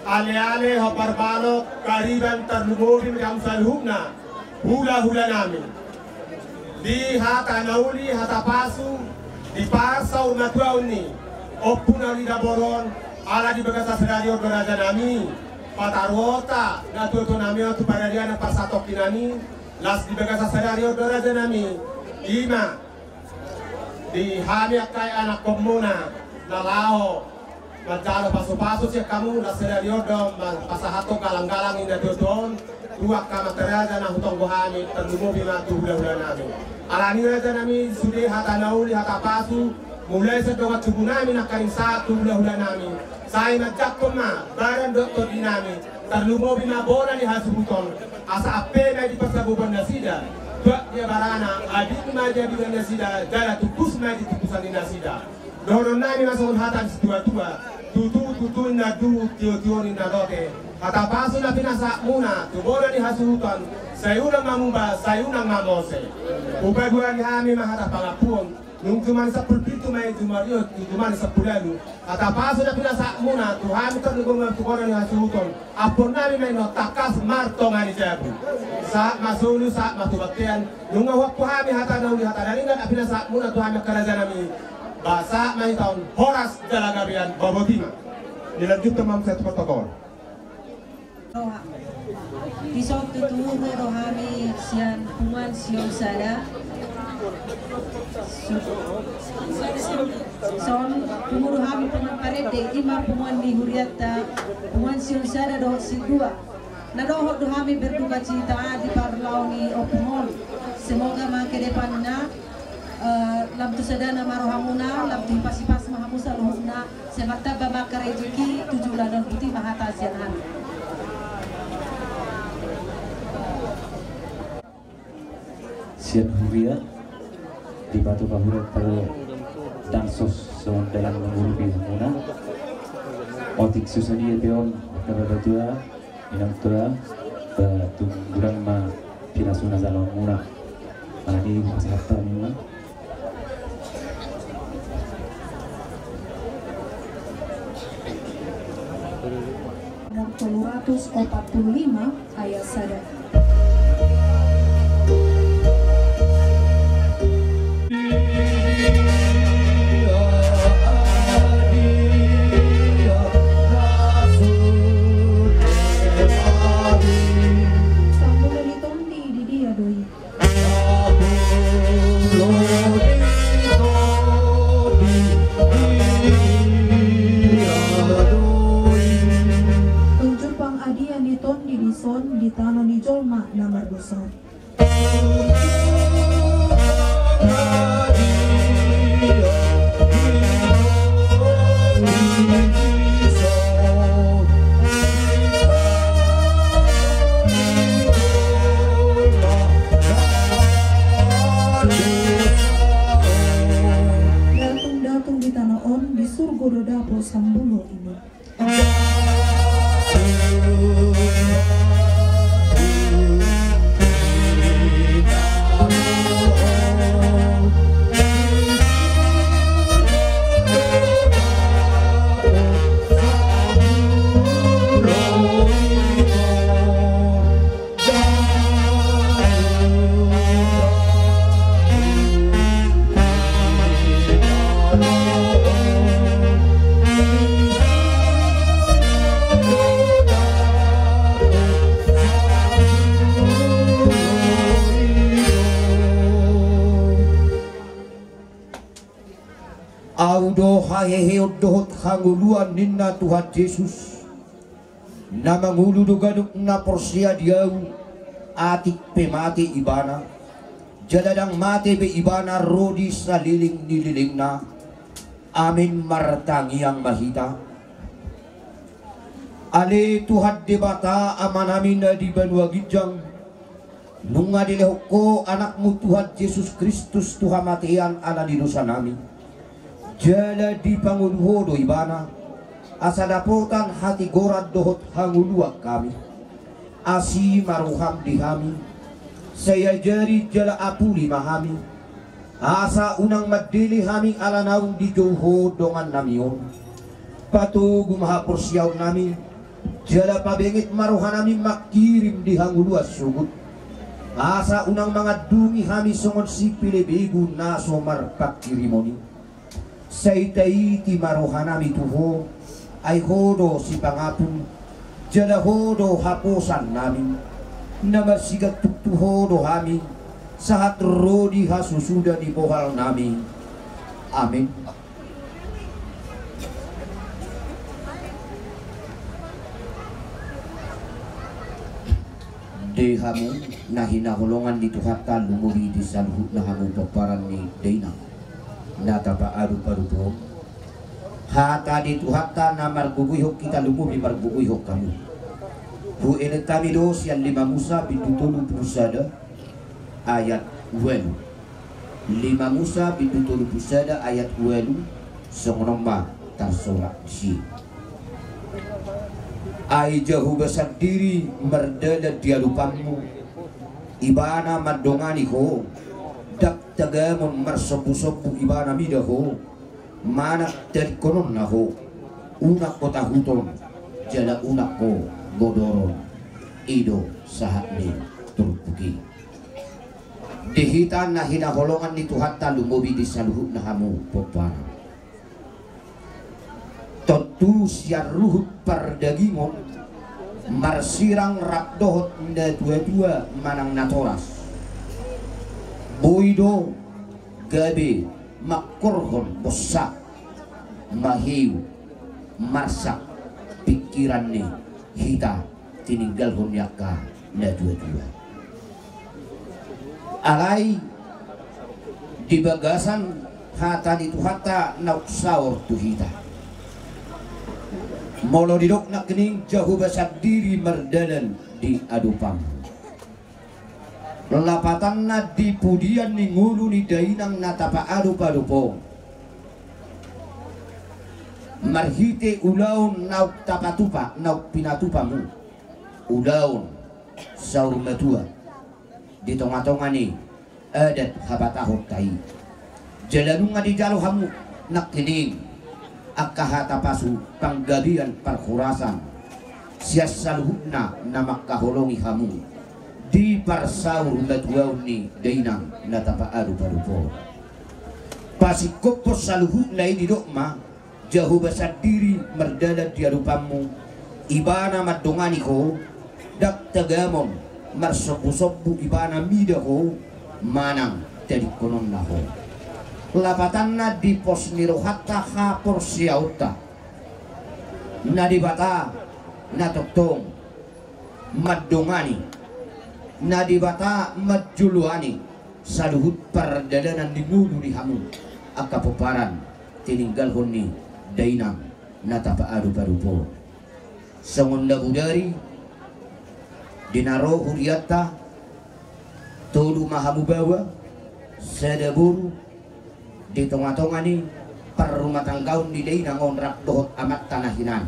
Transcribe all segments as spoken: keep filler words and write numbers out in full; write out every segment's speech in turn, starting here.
Aleale, hombar balok, kariban, tarlumobi ma di hamu saluhutna, hulahulanami. Di hata na uli, hata pasu, di parsaurmatuaon ni Ompu na uli Daboron, ala di bagasan sadari on do rajanami, pataruhonta natuatuanami on tu paradiana parsatongkinanami, laos di bagasan sadari on do rajanami, i ma di hami angka anakkonmuna na laho manjalo pasupasu sian hamu, laos sadari on do ma-, pasahathon galanggalang ni natuatua on tu angka amanta raja na hutonggo hami, tarlumobi ma tu hulahulanami. Alani i rajanami, sude hata na uli, hata pasu, mulai sian dongan tubunami nangkaning sahat tu hulahulanami, sai manjangkon ma badan dohot tondinami, tarlumobi ma bona ni hasuhuton, asa ampe ma i di parsabobuan nasida, tuak di abarana, adil ma di adilan nasida, jala tungkus ma i di tungkusan ni nasida. Dohononnami ma songon hata ni situatua: Tutu, tutu, inna duhut, tiotio ninna lote. Hata pasu na pinasahatmuna tu bona ni hasuhuton, sai unang ma muba, sai unang ma mose. Hupaduahon hami ma hata pangampuon. Nunga jumadi sampulu pitu ma i, jumadi on tu jumadi sampulu ualu. Hata pasu na pinasahatmuna tu hami tarlumobi ma tu bona ni hasuhuton, ampuonnami ma i on tangkas martonga ni jabu. Sahat ma solu, sahat ma tu bontean. Nunga huampu hami hata na uli, hata na denggan na pinasahatmuna tu hami angka rajanami. Ba sahat ma hita on horas jala gabean, ba boti ma. Dilanjuthon ma muse tu protokol. Roha. Dison tutu ro do hami sian punguan Sion Sada. Dison pungu do hami punguan parende, i ma punguan ni hurianta, punguan Sion Sada dohot Sion Dua. Na dohot do hami berduka cita di parlao ni ompung on. Semoga ma ke depanna, eh, lam tu sadana ma rohamuna, lam tu hipas-hipas ma hamu saluhutna. Sai martamba ma angka rejeki, tu joloan on, boti ma hata sian hami. Sian huria, dipatupa hurang tu dangsos songon dalan mangurupi hamuna. Otik so sadia pe on, angka bapa tua, inang tua, ba tung godang ma pinasuna jaloonmuna. Alani i pasahat hami ma. Nomor tolu ratus opat puluh lima, ayat sada. Sambulo ni tondi di dia do i? Tung jumpang adia ni tondi dison di tano ni jolma na mardosa. Datung-datung di tano on, di surgo do dapot sambulo i. Ahu do haheheon dohot hangoluan ninna Tuhan Jesus. Na mangolu do ganup na porsea di Ahu, atik pe mate ibana, jala ndang mate be ibana ro di saleleng ni lelengna. Amin. Martangiang ma hita. Ale Tuhan Debata Amanami na di banua ginjang, nunga dilehon Ho Anakmu Tuhan Jesus Kristus tu hamatean ala ni dosanami. Jala dipangolu Ho do Ibana, asa dapotan hatigoran dohot hangoluan hami. Asi ma roham di hami, sai ajari jala apuli ma hami, asa unang mandele hami ala naung dijou Ho dongannami on. Patogu ma haporseaonnami, jala pabenget ma rohanami mangkirim di hangoluan sogot. Asa unang mangandungi hami songon sipelebegu na so marpangkirimon i. Sai taiti ma rohanami tu Ho, ai Ho do sipangapul, jala Ho do haposannami. Na marsigantung tu Ho do hami, sahat ro di hasusuda ni bohalnami. Amin. Di hamu na hinaholongan ni Tuhanta, lumobi di saluhutna hamu pomparan ni dainang na tapaadupadup on. Hata ni Tuhanta na margogoihon hita, lumobi margogoihon hamu. Huelek hami do sian Lima Musa bindu tolu pulu sada ayat ualu. Lima Musa bindu tolu pulu sada ayat ualu, songon on ma tarsurat disi. Ai Jahowa sandiri mardalan di adopanmu, Ibana mandongani ho, ndang tagamon marsombusombu Ibana mida ho, manang tadingkononna ho, unang ho tahuton, jala unang ho godoron. I do sahat ni turpuk i. Di hita na hinaholongan ni Tuhanta, lumobi di saluhutna hamu pomparan. Tontu sian ruhut pardagingon, marsirang rap dohot natuatua manang natoras, boi do gabe mangkorhon bonsa, maheu, marsak pingkiran ni hita tininggalhon ni angka natuatua. Alai di bagasan hata ni Tuhanta naung saor tu hita, molo didok nangkining Jahowa sandiri mardalan di adopanmu, lapatanna di pudian ni ngolu ni dainang na tapaadopadop on, marhite ulaon naung tapatupa, naung pinatupamu, ulaon saur matua di tongatonga ni adat habatahonta i. Jala nunga dijalo hamu nangkining angka hata pasu panggabean parhorasan sian saluhutna na mangkaholongi hamu di parsaur matuaon ni dainang na tapaadopadop on. Pasingkophon saluhutna i didok ma, Jahowa sandiri mardalan di adopanmu, Ibana mandongani ho, ndang tagamon marsombusombu Ibana mida ho, manang tadingkononna ho. Lapatanna di pos ni rohanta haporseaonta na Debata na tongtong mandongani, na Debata manjoloani saluhut pardalanan ni ngolu ni hamu angka pomparan tininggalhon ni dainang na tapaadopadop on. Songon na bodari di na ro hurianta, tolu ma hamu baoa, sada boru, di tongatonga ni parrumatanggaon ni dainang on rap dohot amanta na hinan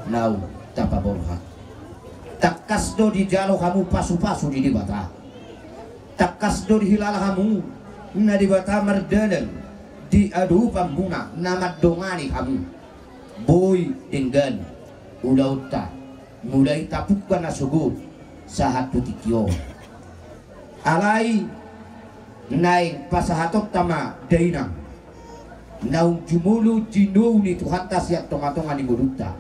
naung tapaborhat. Tangkas do dijalo hamu pasupasu ni Debata. Tangkas do dihilala hamu na Debata mardalan di adopanmuna, na mandongani hamu. Boi denggan ulaonta, mulai tapungka na sogot sahat tu tingki on. Alai naeng pasahatonta ma dainang naung jumolo jinou ni Tuhanta sian tongatonga ni ngolunta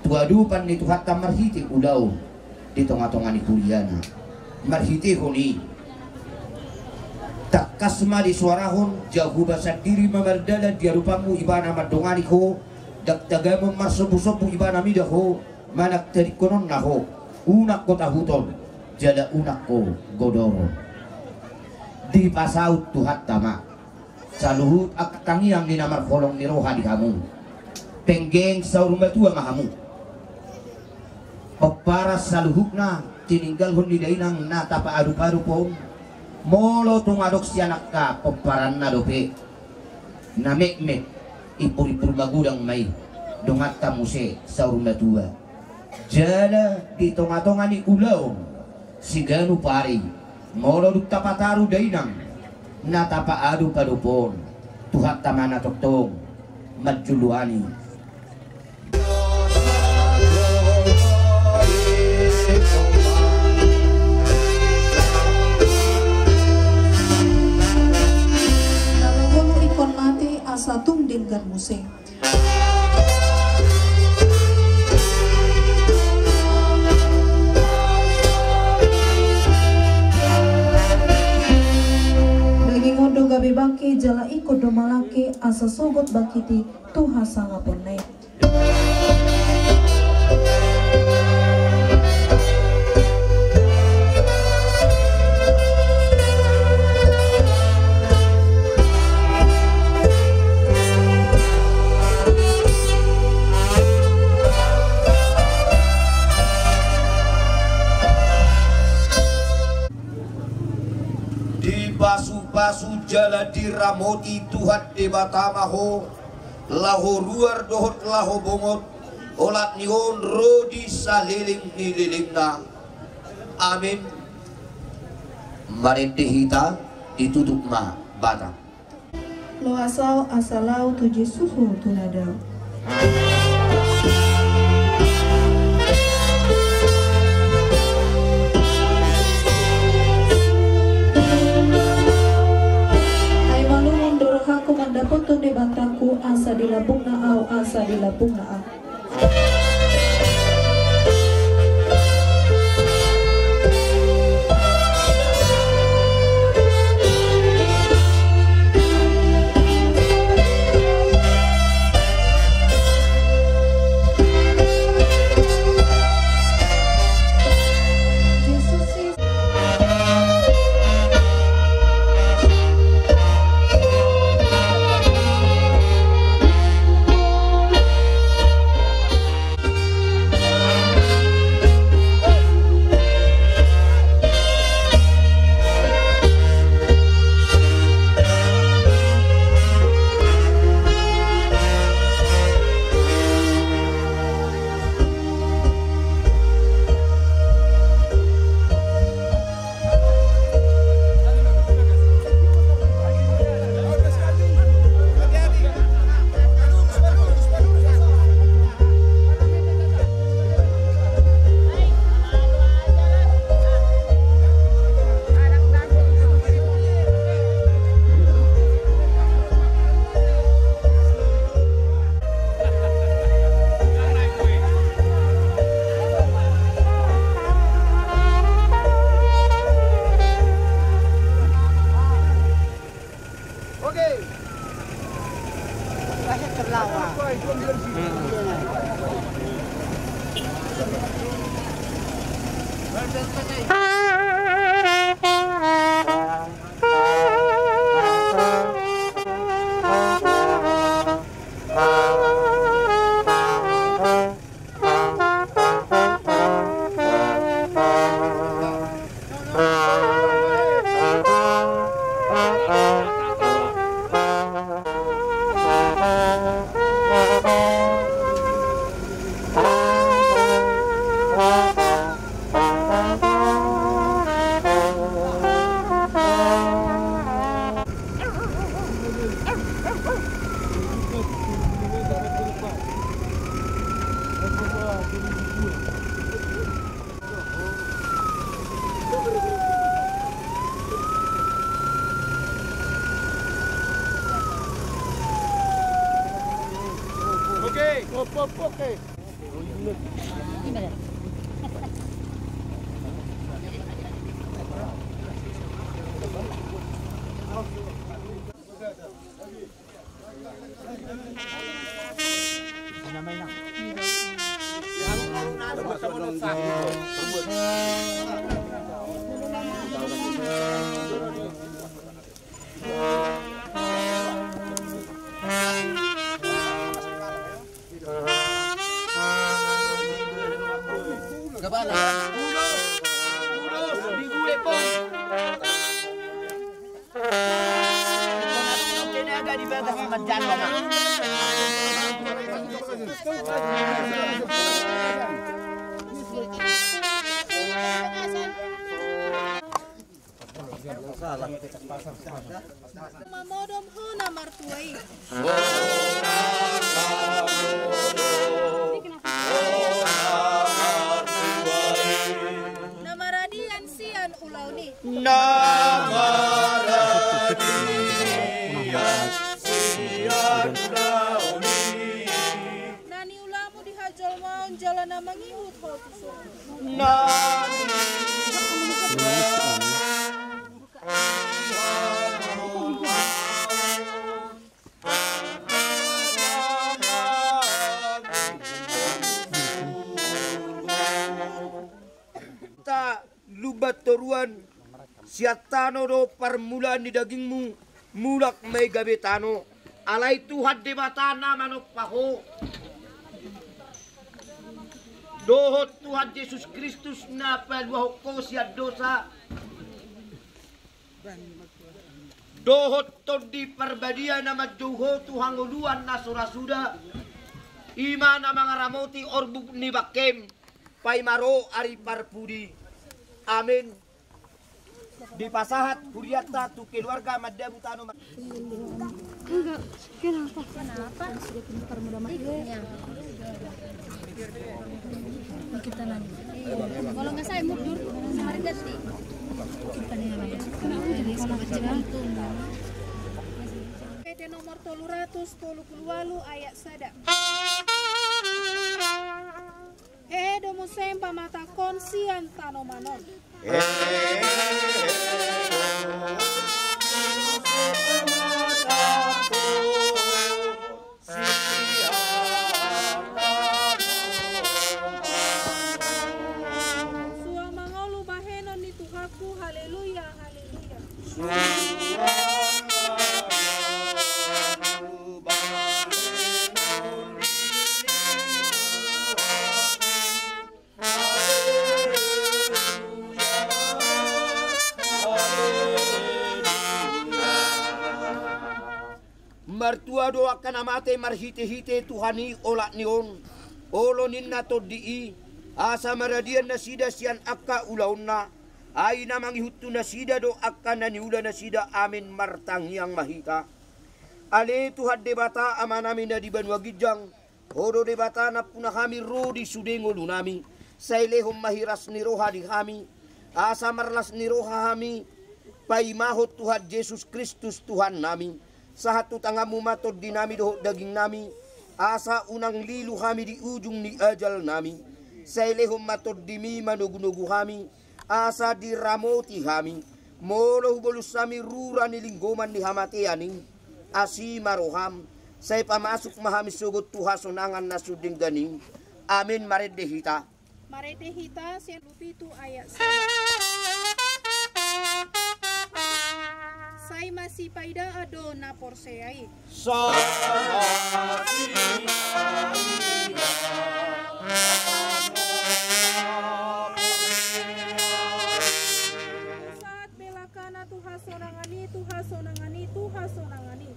tu adopan ni Tuhanta marhite ulaon di tongatonga ni huriana. Marhitehon i, tangkas ma disoarahon, Jahowa sandiri ma mardalan di adopanmu, Ibana mandongani ho, ndang tagamon marsombusombu Ibana mida ho, manang tadingkononna ho, unang ho tahuton, jala unang ho godoron. Dipasaut Tuhanta ma saluhut angka tangiang ni na marholong ni roha di hamu. Penggeng saur matua ma hamu. Pomparan saluhutna tininggalhon ni dainang na tapaadopadop on, molo tung adong sian angka pomparanna dope na metmet, impurimpur magodang ma i, donganta muse saur matua. Jala di tongatonga ni ulaon siganup ari, molo dung tapataru dainang na tapaadopadop on, Tuhanta ma na tongtong manjoloani Sasogot bangkiti tu hasangaponna i. Dipasupasu jala diramoti Tuhan Debata ma ho, laho ruar dohot laho bongot, olat ni on ro di saleleng ni lelengna. Amin. Marende hita, ditutup ma bata. Loas ahu asa laho tu Jesus ho tu na dao. Ai malumon do rohangku mandapothon Debatangku, asa dilambungna ahu, asa dilambungna ahu. Oke. Oke. Op, op, oke. Mamodom ho na martua i. Na maradian sian ulaon i. Na maradian sian ulaon i. Na niulamu di hajolmaon jala na mangihut ho tu surgo. Na niulamu. Lumban toruan, sian tano do parmulaan ni dagingmu, mulak ma i gabe tano. Alai Tuhan Debata na manompa ho, dohot Tuhan Jesus Kristus na paluahon ho sian dosa, dohot Tondi Parbadia na manjou ho tu hangoluan na so ra suda, i ma na mangaramoti orbuk ni bangkem, paima ro ari parpudi. Amen. Dipasahat hurianta tu keluarga mandabu tano ma- Enggak. Kenapa? Kenapa? Kalau nggak saya mundur, sama Ridati. Kita nih, Bang. Jadi, sama Ridati. Ede nomor tolu ratus tolu pulu ualu ayat sada. Hehe do muse pamatangkon sian tanoman on. Suang mangolu bahenon ni Tuhanku, haleluya, haleluya. Martua do angka na mate marhitehite Tuhan i olat ni on, olo ninna Tondi i, asa maradian nasida sian angka ulaonna. Ai na mangihut tu nasida do angka na niula nasida. Amen. Martangiang ma hita. Ale Tuhan Debata Amanami na di banua ginjang, Ho do Debata nampuna hami ro di sude ngolunami. Sai lehon ma hiras ni roha di hami, asa marlas ni roha hami paimahon Tuhan Jesus Kristus Tuhannami. Sahat tu tanganmu ma tondinami dohot dagingnami, asa unang lilu hami di ujung ni ajalnami. Sai lehon ma tondimi manogunogu hami, asa diramoti hami. Molo hubolus hami rura ni linggoman ni hamatean i, asi ma roham, sai pamasuk ma hami sogot tu hasonangan na so denggan i. Amen. Marende hita. Marende hita sian Lupitu ayat sada. Sai masipaidaan do na porsea i. Sahat belakana tu hasonangan i, tu hasonangan i, tu hasonangan i.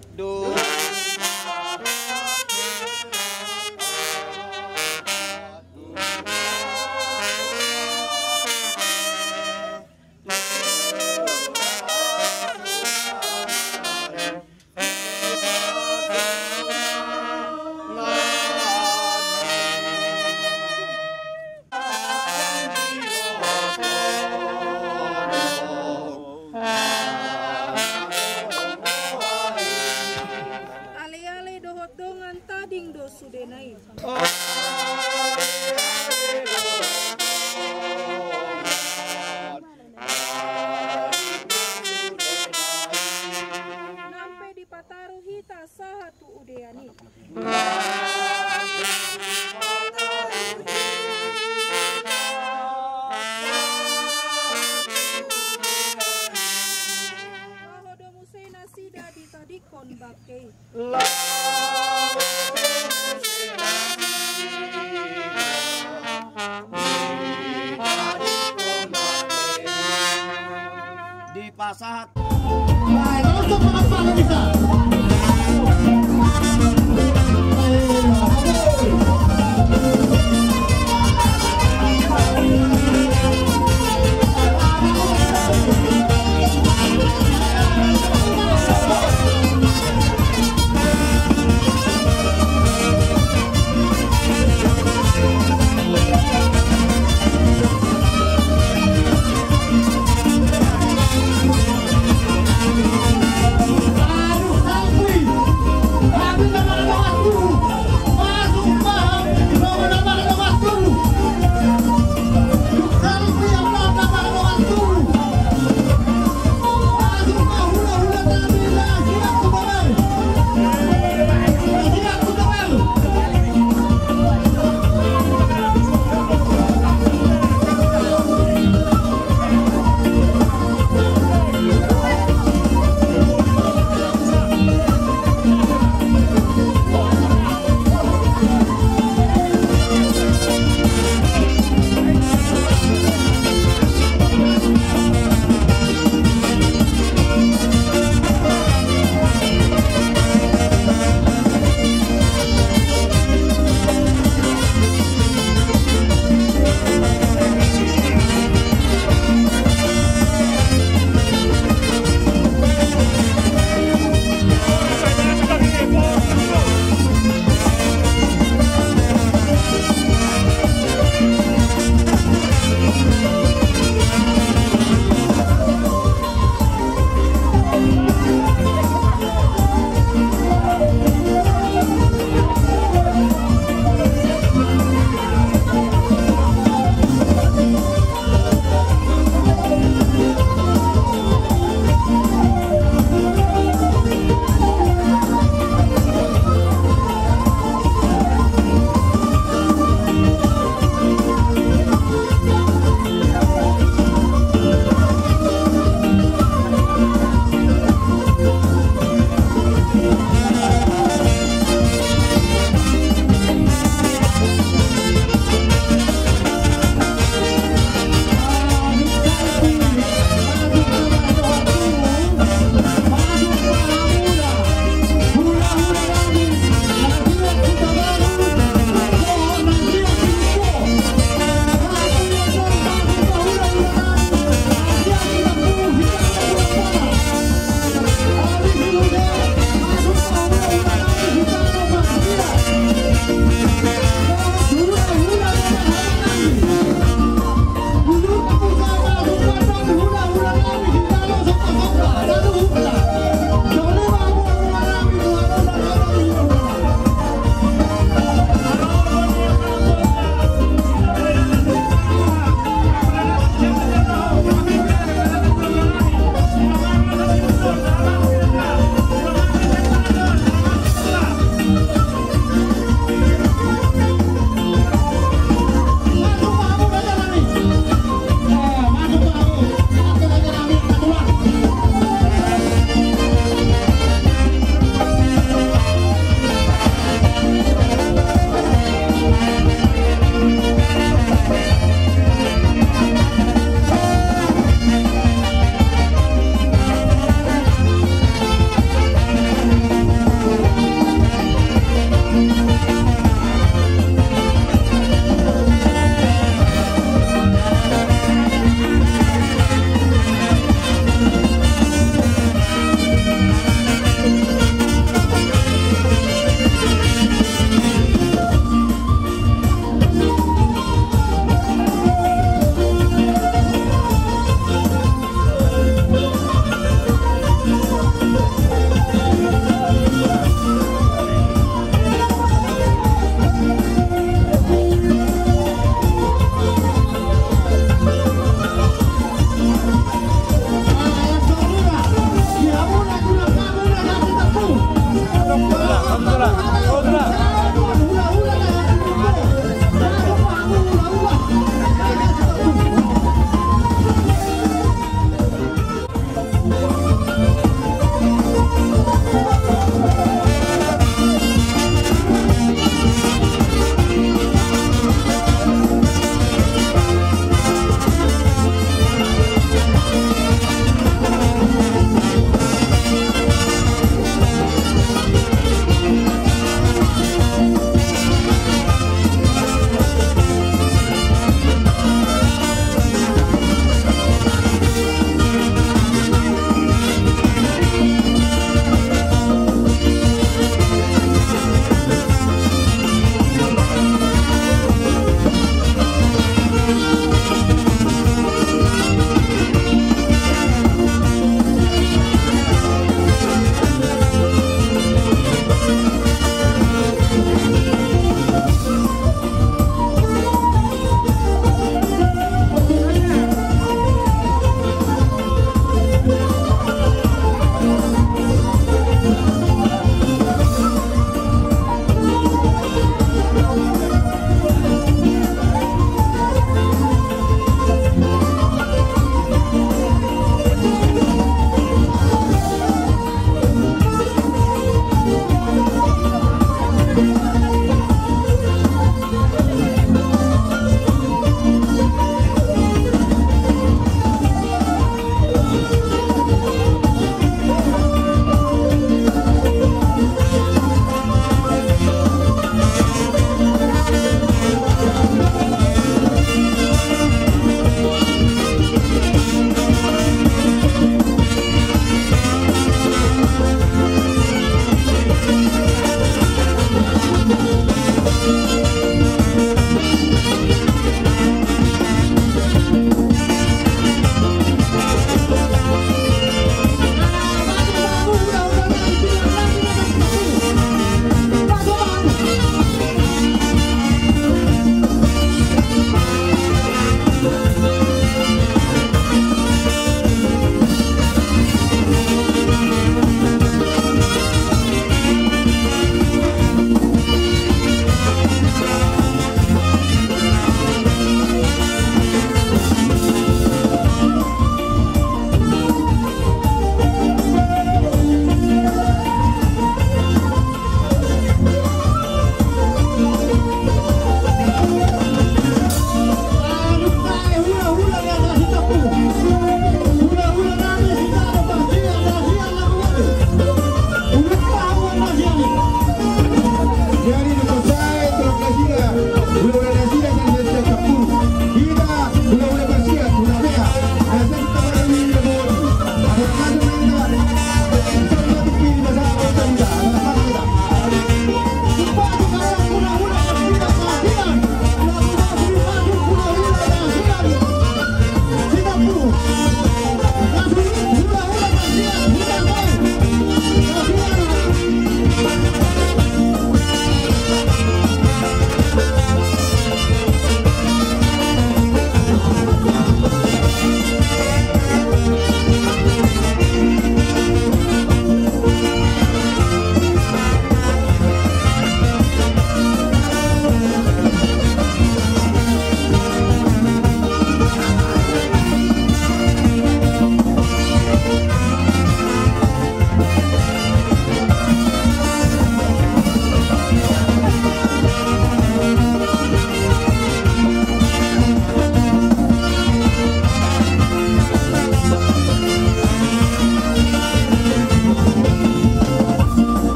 Aleale dohot dongan tading do sudena i. Nang pe dipataru hita sahat tu udean i. Laho do muse nasida ditadingkon bangke i. Dipasahat.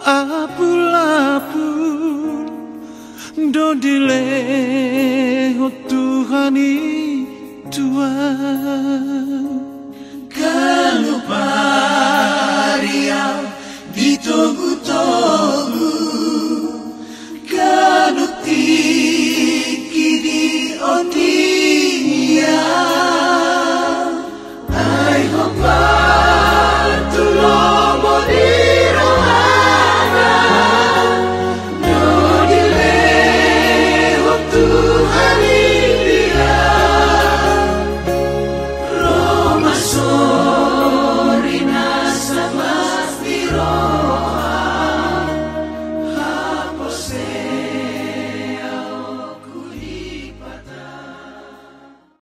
Apul-apul do dilehon Tuhan i tu ahu. Ganup ari ahu